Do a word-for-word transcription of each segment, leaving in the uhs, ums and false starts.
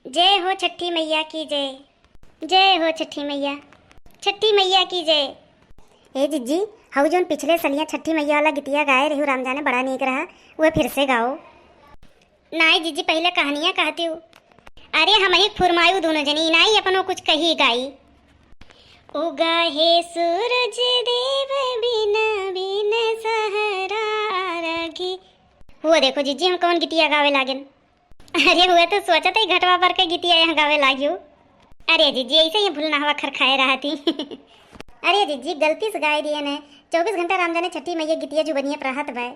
जय हो छठी मैया की जय। जय हो छठी मैया। छठी मैया की जय। ए जिज्जी, हऊ जौन पिछले सलिया छठी मैया वाला गीतिया गाए रही, राम जाने बड़ा नीक रहा, उहे फिर से गाओ। नाई जिज्जी, पहिले कहानिया कहती हूँ। अरे हमही फुरमायू दोनों जनी, नाई अपनो कुछ कही गाई। उगा हे सूरज देव बिन बिन सहरा रघी। वो देखो जिज्जी, हम कौन गीतिया गावे लागेन। अरे हुए तो सोचत ही घटवा पर के गीतिया यहाँ गावे लागियो। अरे जिज्जी, ऐसे ही भूल ना हुआ खर खाए रहती। अरे जिज्जी, गलती से गाए दिए ने। चउबीस घंटा राम जाने छठी मैया गीतिया जुबनिया पर रहत बाय।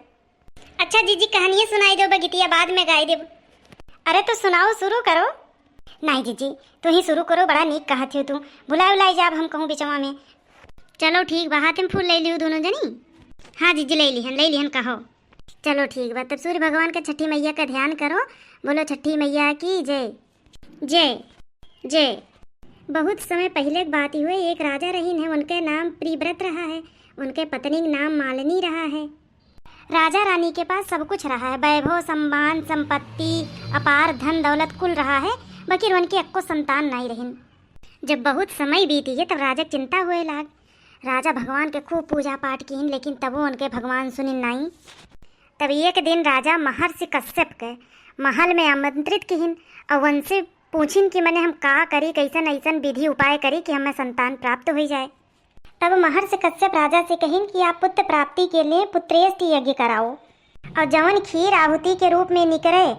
अच्छा जिज्जी, कहानिये सुनाई देबो, गीतिया बाद में गाई देबो। अरे तो सुनाओ, शुरू करो। नाई जिज्जी, तू ही शुरू करो, बड़ा नीक कहत हो तू। भुलाए उलाए जाब हम कहूँ बिचवा में। चलो ठीक बा, हाथ में फूल ले लियो दोनों जनी। हाँ जिज्जी, ले लिहन, ले लिहन, कहो। चलो ठीक बा, तब सूर्य भगवान के छठी मैया का ध्यान करो। बोलो छठी मैया की जय। जय, जय। बहुत समय पहिले के बात ही हुए, एक राजा रहीन है, उनके नाम प्रियव्रत रहा है, उनके पत्नी के नाम मालिनी रहा है। राजा रानी के पास सब कुछ रहा है, वैभव, सम्मान, संपत्ति, अपार धन दौलत कुल रहा है, बकिर उनके अक्को संतान नाई रहीन। जब बहुत समय बीती है, तब राजा के चिंता हुए लाग। राजा भगवान के खूब पूजा पाठ किहिन, लेकिन तबो उनके भगवान सुनिन नाई। तब एक दिन राजा महर्षि कश्यप के महल में आमंत्रित किहिन और उनसे पूछिन कि मने हम का करी, कैसन ऐसन विधि उपाय करी कि हमें संतान प्राप्त हो जाए। तब महर्षि कश्यप राजा से कहिन कि आप पुत्र प्राप्ति के लिए पुत्रेष्टि यज्ञ कराओ, और जवन खीर आहुति के रूप में निकरे,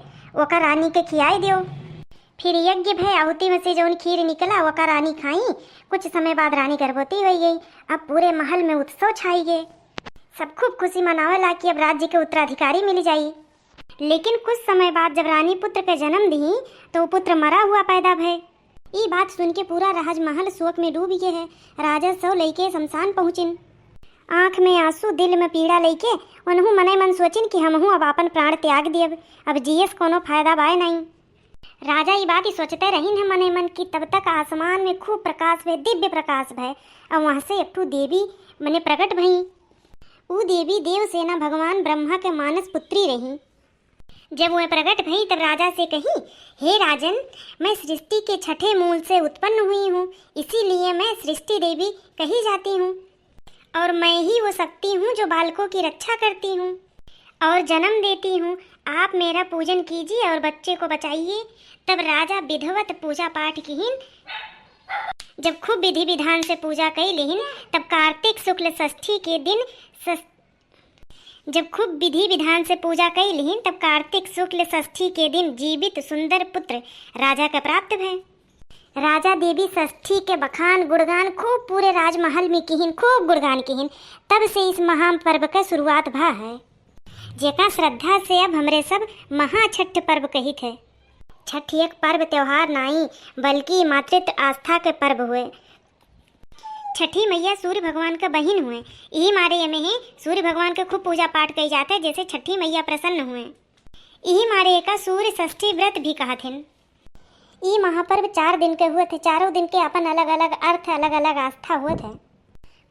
ओका रानी के खियाई दियो। फिर यज्ञ भय, आहुति में से जवन खीर निकला, ओका रानी खाई। कुछ समय बाद रानी गर्भवती हो गई। अब पूरे महल में उत्सव छाई गए। सब खूब खुशी मनावे ला कि अब राज्य के उत्तराधिकारी मिल जाई। लेकिन कुछ समय बाद जब रानी पुत्र के जन्म दी, तो वो पुत्र मरा हुआ पैदा भय। ई बात सुन के पूरा राजमहल शोक में डूब गए है। राजा सौ लइके शमशान पहुँचिन। आँख में आंसू, दिल में पीड़ा लइके उनहू मने मन सोचिन कि हमहू अब आपन प्राण त्याग दियब, अब जिए से कोनो फायदा बाय नहीं। राजा ई बात ही सोचते रहीन है मने मन कि तब तक आसमान में खूब प्रकाश भय, दिव्य प्रकाश भय, और वहाँ से एक ठो देवी मने प्रकट भई। ऊ देवी देवसेना भगवान ब्रह्मा के मानस पुत्री रही। जब वह प्रकट भई तब राजा से कही, "हे राजन, मैं सृष्टि के छठे मूल से उत्पन्न हुई हूँ, इसीलिए मैं सृष्टि देवी कही जाती हूँ। और मैं ही वो शक्ति हूँ जो बालकों की रक्षा करती हूँ और जन्म देती हूँ। आप मेरा पूजन कीजिए और बच्चे को बचाइए।" तब राजा विधिवत पूजा पाठ किहिन। जब खूब विधि विधान से पूजा कई लिहिन, तब कार्तिक शुक्ल षष्ठी के दिन षष्-, जब खूब विधि विधान से पूजा कई लिहिन, तब कार्तिक शुक्ल षष्ठी के दिन जीवित सुंदर पुत्र राजा का प्राप्त भय। राजा देवी षष्ठी के बखान गुणगान खूब पूरे राजमहल में किहिन, खूब गुणगान किहिन। तब से इस महापर्व के शुरुआत भा है, जेका श्रद्धा से अब हमरे सब महाछठ पर्व कहित है। छठ एक पर्व त्योहार नाई, बल्कि मातृत्व आस्था के पर्व हुए। छठी मैया सूर्य भगवान का बहिन हुए, यही मारे एमे है सूर्य भगवान के खूब पूजा पाठ कई जात है, जैसे छठी मैया प्रसन्न हुए। यही मारे एका सूर्य षष्ठी व्रत भी कहत हिन। ई महापर्व चार दिन के हुअत है, चारों दिन के अपन अलग-अलग अर्थ, अलग-अलग आस्था हुअत है।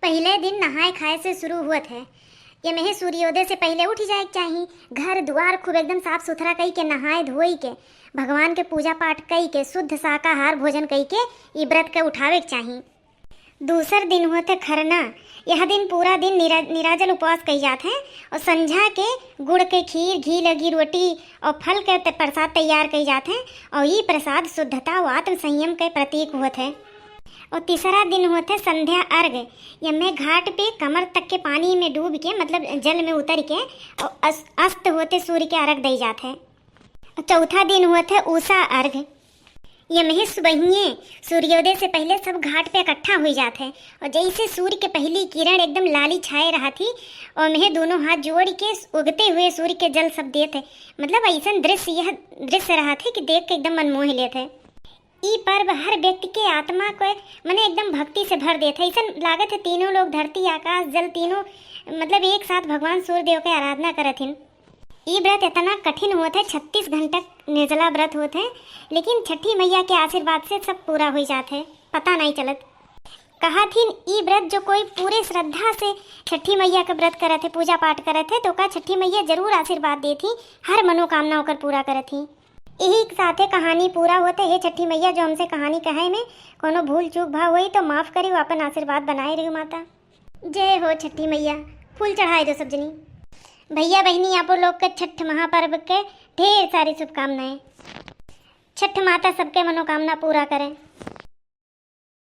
पहिले दिन नहाए खाए से शुरू हुअत है। एमेहे सूर्योदय से पहिले उठ जाए के चाही, घर दुआर खूब एकदम साफ सुथरा कई के, नहाए धोई के, भगवान के पूजा पाठ कई के, शुद्ध शाकाहार भोजन कई के ई व्रत के उठावे के चाही। दूसर दिन होत है खरना। यह दिन पूरा दिन निरा-, निराजल उपवास कही जात है और संझा के गुड़ के खीर, घी लगी रोटी और फल के त-, प्रसाद तैयार कही जात है और ई प्रसाद शुद्धता और आत्म संयम के प्रतीक होत है। और तीसरा दिन होत है संध्या अर्घ। यम्मे घाट पे कमर तक के पानी में डूब के, मतलब जल में उतर के, और अस-, अस्त होते सूर्य के अर्घ दई जात है। चौथा दिन होत है उषा अर्घ। यम्हे सुबहिये सूर्योदय से पहिले सब घाट पे इकट्ठा हुई जात है और जैसे सूर्य के पहली किरण एकदम लाली छाए रहा थी, और यम्हे दोनों हाथ जोड़ के उगते हुए सूर्य के जल सब देत है। मतलब ऐसन दृश्य, यह दृश्य रहा थे कि देख के एकदम मन मोह लेत है। ई पर्व हर व्यक्ति के आत्मा को मने एकदम भक्ति से भर देत है। ऐसन लागत है तीनों लोग, धरती आकाश जल तीनों, मतलब एक साथ भगवान सूर्य देव के आराधना करत हिन। ई व्रत इतना कठिन होत है, छत्तीस घंटा निर्जला व्रत होत है, लेकिन छठी मैया के आशीर्वाद से सब पूरा हो जात है, पता नहीं चलत। कहा थिन ई व्रत जो कोई पूरे श्रद्धा से छठी मैया के व्रत करत है, पूजा पाठ करत है, तो ओका छठी मैया जरूर आशीर्वाद देत ही, हर मनोकामना ओकर पूरा करत ही। यही के साथे कहानी पूरा होत है। हे छठी मैया, जो हमसे कहानी कहे में कोनो भूल चूक भा होई तो माफ करियो, आपन आशीर्वाद बनाए रहियो माता। जय हो छठी मैया। फूल चढ़ाए दो सब जनी। भैया बहिनी, आपो लोग के छठ महापर्व के ढेर सारी शुभकामनाएं। छठ माता सबके मनोकामना पूरा करें।